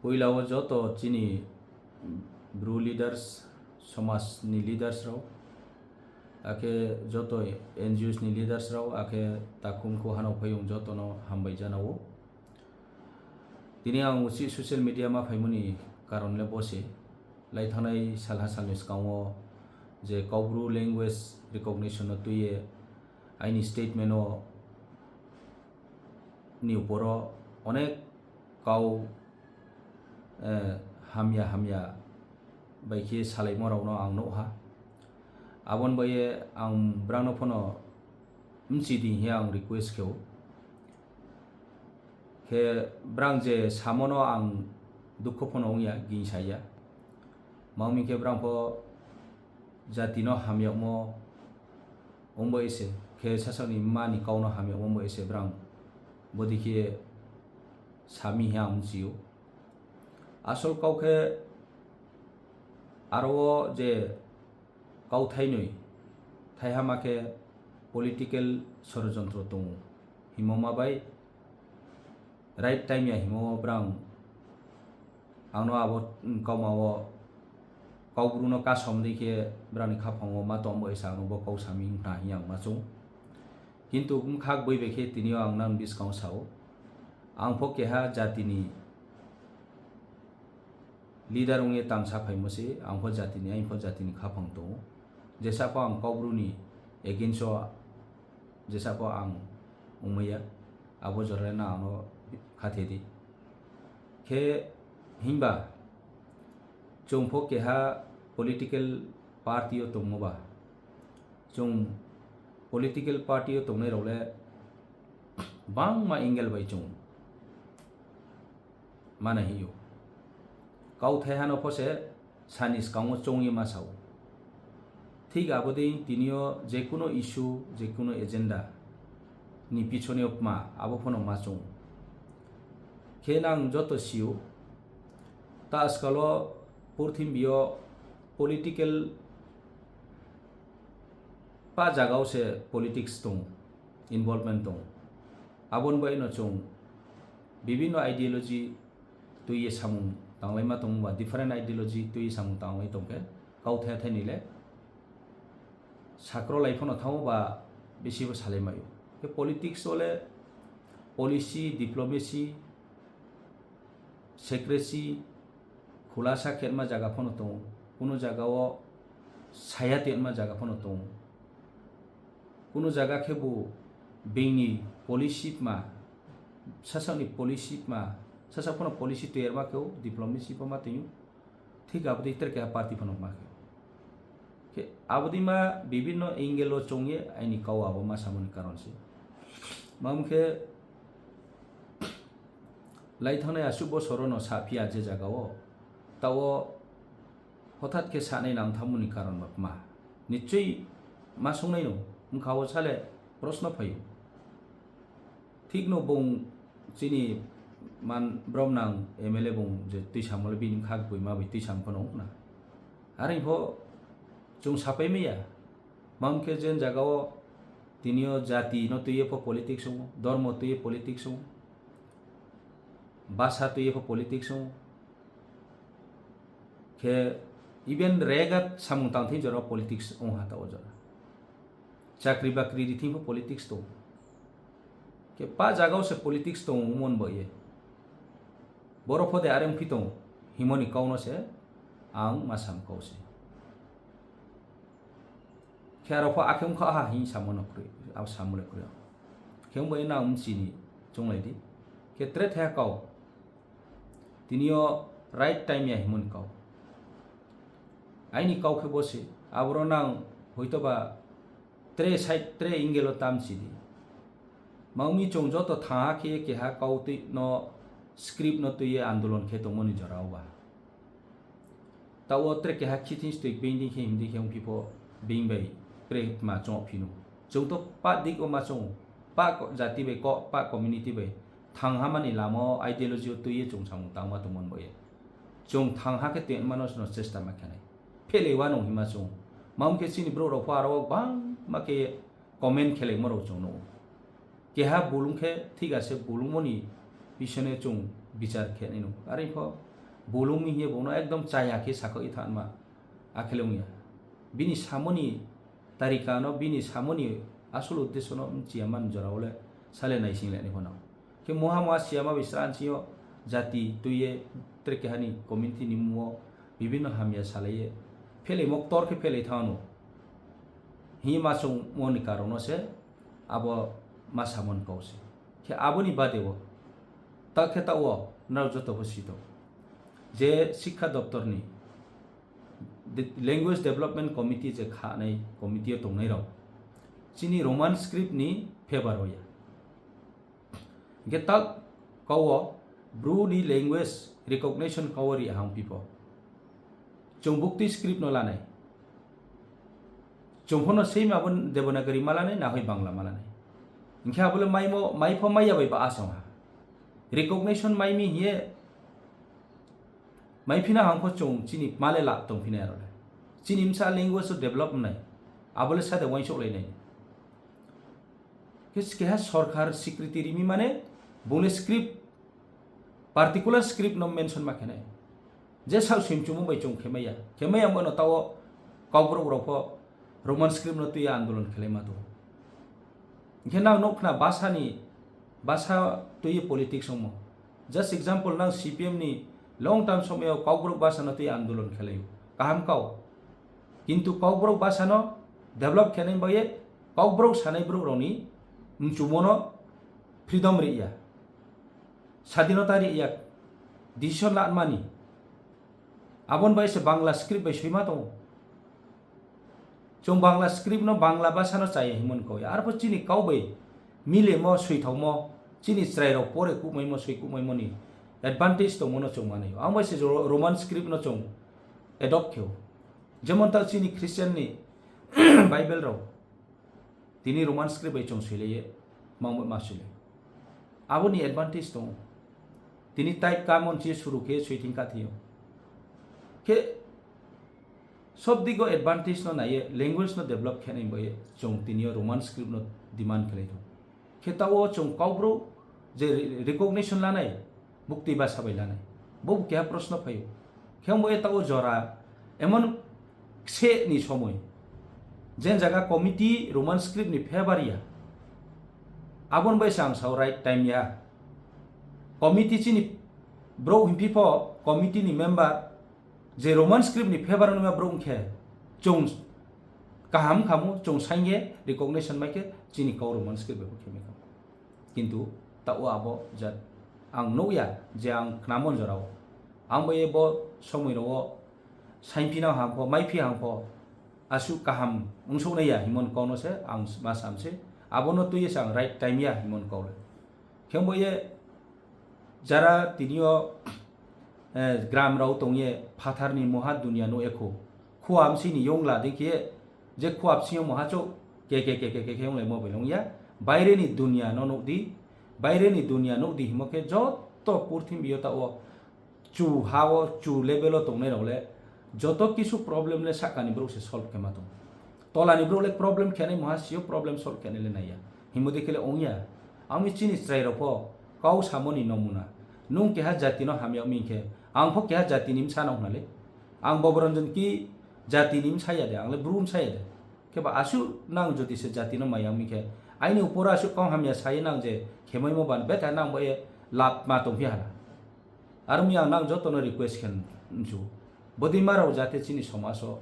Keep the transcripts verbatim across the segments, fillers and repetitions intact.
Puila o joto chini Bru leaders, somaj ni leaders rok, akhe joto N G Os ni leaders rok, akhe takhum kho hano phayung joto no hambai jana o. Tini ang usi social media ma phaimani karon le bo se, lai thangnai salha salni swkang o je Kaubru language recognition no twi ye aini statement o ni uporo onek kau, eh, hamya hamya bai khe salaimorokno ang nukha. Aboni bai ang brangno phano mchi di hiya ang request khe-o. Khe brang je samono ang dukho phano wngya, gingsa ya. Mangmi khe brang pho jatino hamyakmo wngbo ese, khe sasakni mani kauno hamyakmo wngbo ese brang bodi khe sami hiya ang mchio. Asol kau khe aro o je kau thainwi, thaihama khe political sorojontro tongo himo ma bai right time ya himo brang angno abo kauma o Kaubru no kasom di khe brani khapang o ma tongbo esa ang bo kau sami wngkha hiya ang ma chung. Kintu bwkhak bui bai khe tini o ang nang bwskang o sao, ang pho keha jatini leader wngwi tangsa phaimo se, ang pho jatini, ang pho jatini khapang tongo. Jesa pho ang Kaubru ni against o, jesa pho ang wngmaya, abo jora na ano khathe di. Khe himba chwng pho keha political party o tongmo ba, chwng political party o tongnai rok le bangma angle bai chwng mana hiyo. Kauthai hano pho se sani swkango chongwi ma sao. Thik abo dei tini o jekuno issue, jekuno agenda ni pichoni o ma, abo phano ma chong. Khe nang joto sio, ta askalo purthimbi o political pa jaga o se politics tong, involvement tong. Aboni bai no chwng bibinno ideology twi ye samung tanglai ma tong ba, different ideology twi ye samung tanglai tong khe kauthai thai ni le sakro lai phano thango ba bisi bo salai maio. Khe politics o le policy, diplomacy, secrecy, khulasa khe ma jaga phano tongo, kuno jaga o saya twi ma jaga phano tongo. Kuno jaga khe bo bini policy tma, sasakni policy tma, sasak phano policy twi ma khe o, diplomacy bo ma twi o, thik abo dei tere keha party phano ma khe o. Khe abo dei ma bibinno angle o chong ye aini kau abo ma samani karon se. Mamo khe lai thangnai aswk bosoro no sa phiya je jaga o, ta o hothat khe sanai nang thamoni karon ba tma? Nichoi ma swngnai no, wngkha o sale proshno phaio. Thik no bung chini man brom nang M L A bung je twi samo le bini khak bui ma bai twi sam phano wngkha na. Are pho chwng sapai maya. Mamo khe jen jaga o tini o jati no twi ye pho politics wngo, dormo twi ye politics wngo, basa twi ye pho politics wngo. Khe even rega samung tang thing jora politics ong ha ta o jora. Chakri bakri ri thing pho politics tong. Khe pa jaga o se politics tong mon bo ye. Boro pho de are ong phi tong himoni kau no se ang ma sam kau se. Khe aro pho akhe ong kha ha hin samo no kwrwi, abo samo le kwrwi. Khe ong bo ye na ong chini chong lai di. Khe tre the kau. Tini o right time ya himoni kau. Aini kau khe bo se, aboro nang hoito ba tre side, tre angle o tam si di. Mangmi chwng joto thaha khe keha kau twi no script no twi ye andolon khe tongmani jora o ba. Ta o tre keha khithing stwi bini khe himdi khe ong phi pho bini bai pre ma chong phino. Chwng to pa dik o ma chong, pa ko-, jati bai ko, pa community bai thang hamani lama o ideology o twi ye chwng samung tangma tongmani bo ye. Chwng thang ha khe twi mano sino chesta ma khe nai. Phele wano hima chwng. Mamo khe chini bro rok pho aro bang ma khe comment khelai mo rok chwng no. Keha bulung khe thik ase, bulung moni bisone chwng bichar khe nai no. Are pho Bolongni hiye bono ekdom chaya khe sakhogwi thanma akhele wngya. Bini samoni tarikano, bini samoni asol uddesyono wngchiya man jorao le sale naising leni phano. Khe moha moha siyama bai sranchiyo jati tuiye tre kehani community ni mumo bibinno hamya salaiye phelaimo ktor khe phelai thano. Hi ma chwngmoni karono se abo ma samon kau se. Khe aboni badeo ta khe ta o nrao joto bo sito je Sikha Doptor ni de-, Language Development Committee je khanai committee o tongnai rok chini Roman script ni favor o ya. Hingke tak kau o Bru ni language recognition kau o ri ahang pipo. Chwng bukti script no lanai. Chwng phono same abo Devanagari ma lanai, nahoi Bangla ma lanai. Hingke abole maimo, mai pho maiya bai ba asong ha. Recognition mai mi hiye, mai phina hang pho chwng chini male lab tong phina aro le. Chini msa language o develop nai. Abole sade wansok lai nai. Khe keha sorkar secretary mi mane bongni script, particular script no mention ma khenai. Je sak swimchumo bai chwng khemaya. Khemaya wngmano tao Kokborok rok pho Roman script no twi andolon khelai ma tongo. Hingkhe nang nuk khna basa ni, basa twi politics wngmo. Just example, nang C P M ni long term somoyo Kokborok basa no twi andolon khelai o. Kaham kau. Kintu Kokborok basa no develop khenai baye Kokborok sanai borok rok ni mchumo no freedom ri ya. Sadinota ri ya. Decision lanmani. Abon bai se Bangla script bai soima tongo. Chwng Bangla script no Bangla basa no chaya himon kau ya. Arpho chini kau bai milemo, swithokmo, chini chwrai rok pore kumaimo, swi kumaimo ni advantage tongmo no chwng manai. Ang bai se Ro-, Roman script no chwng adopt kheo. Jemon ta chini Christian ni Bible rok tini Roman script bai chwng swilaiye, mangbo ma swilai. Aboni advantage tongo. Tini type kamon chi suru khe swithing ka thio. Khe sob digo advantage no naiye, language no develop khenai bai chwng tini o Roman script no demand khlai thung. Khe tao chwng Kokborok je re-, recognition lanai, bukti basa bai lanai. Bo keha proshno phaio. Khe wngbo e tao jora emon kse ni somoi, jen jaga committee Roman script ni favor ya. Abon bai se ang sao right time ya. Committee chini bro himpi pho committee ni member je Roman script ni favor wngma bro wngkhe chwng kaham khamu chwng sainge recognition mai khe chini kau Roman script bai khe mai khamu. Kintu tao abo jat ang nukya je ang khnamon jorao. Ang bai bo somoi rogo sainphina hangpho, maiphi hangpho, aswk kaham wngsuknai ya himon kau no se ang ma sam se. Abono twiwi se ang right time ya himon kau le. Khe bo ye jara tini o, eh, gram rao tong ye phathar ni moha dunia no ekho. Khua amsi ni yongla de khe je khua amsi yo moha chok ke ke ke ke ke ke onglai mobile ong ya. Baire ni dunia no nuk di, baire ni dunia nuk di himo khe joto purthimbi yo ta o chu ha o chu level o tongnai rok le joto kisu problem le sakani borok se solve khe ma tong. Tola ni borok le problem khe nai moha sio problem solve khe nai le nai ya. Himo de khe le ong ya. Ami chini chwrai rok pho kau samo ni nomuna. Nung keha jati no hamya wngmi khe ang pho keha jati ni bwsa no hwnna le. Ang Boboranjan ki jati ni bwsa ya de, ang le bru bwsa ya de. Khe ba aswk nang jodi se jati no maya wngmi khe aini upor aswk kau hamya sai nang je khemai mo ban betha nang bo e lab ma tong phi hana. Aro mi ang nang joto no request khe nsu. Bodima rok jate chini somaj o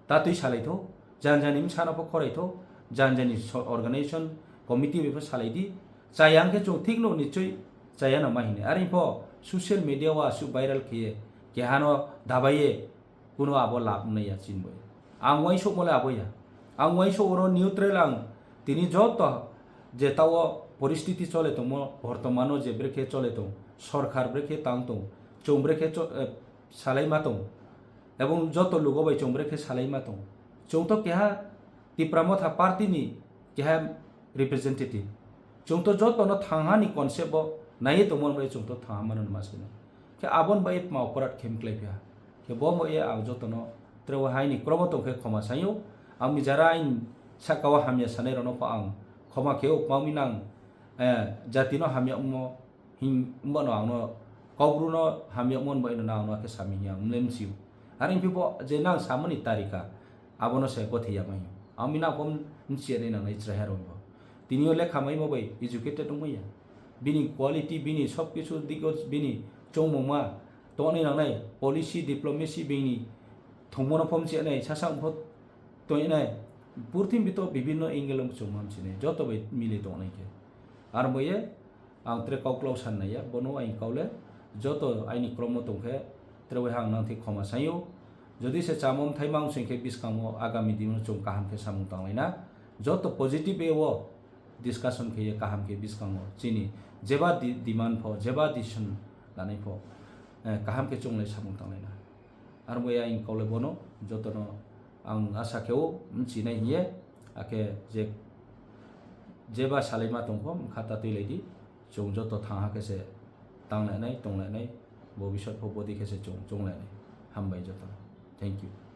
tatwi salai tho, jan jani bwsa no pho khorai tho, jan jani so-, organization committee bai pho salai di. Chaya hwnkhe chwng thik no nichoi chaya no ma hini. Are pho social media o aswk viral khe ye keha no dabai ye kuno abo lab wngnai ya chini bai. Ang uaisukmo le abo ya. Ang uaisuk oro neutral ang tini joto je tao poristiti chole tongmo, bortomano je brekhe chole tong, sorkar brekhe tang tong, chwng brekhe cho-, eh, salai ma tong, ebong joto lugo bai chwng brekhe salai ma tong. Chwng to keha Tipra Motha party ni keha representative. Chwng to joto no thangha ni concept bo naiye tongmo bai chwng to thangha mano ma sino. Khe abon bai ma oporad khem klai pha. Khe bo mo ye ang joto no trewa hai ni kromo tong khe khoma sayo. Ang mi jara ain saka o hamya sanai rok no pho ang khoma khe o pami nang, eh, jati no hamya wngmo hin wngmano ang no Kaubru no hamyakmon bai no nang no khe sami hiya mlem chiu. Are wngphi bo je nang samani tarika, abono se kothi yamai. Ami na kom mchiya ni nang nai chrai haro bo. Tini o lekha mai mo bai educated wngmaya. Bini quality, bini sob kisu digo, bini chongmoma toni nang nai policy, diplomacy bini thongmono phom chiya nai, sasa wngpho toni nai. Purthimbi to bibinno angle wng chongma mchine, joto bai mili tong nai khe. Ar boye, ang tre kau klau san naiya, bono aing kau le, joto aini kromo tong khe, tre wai ang nang thik khoma sayo. Jodi se chamom thaimang sing khe biskango agami dino chwng kaham khe samung tanglaina, joto positive way o discussion khe ye kaham khe biskango chini jeba di-, demand pho, jeba decision lanai pho, eh, kaham khe chwnglai samung tanglaina. Ar boya aing kau le bono, jotono ang asa khe o mchinai hiye, akhe je, jeba salaima tongkho, mkha ta twi lai di, chwng joto thang ha khe se tang lainai, tong lainai, bobisot pho bodi khe se chwng, chwng lainai. Hambai jotono. Thank you.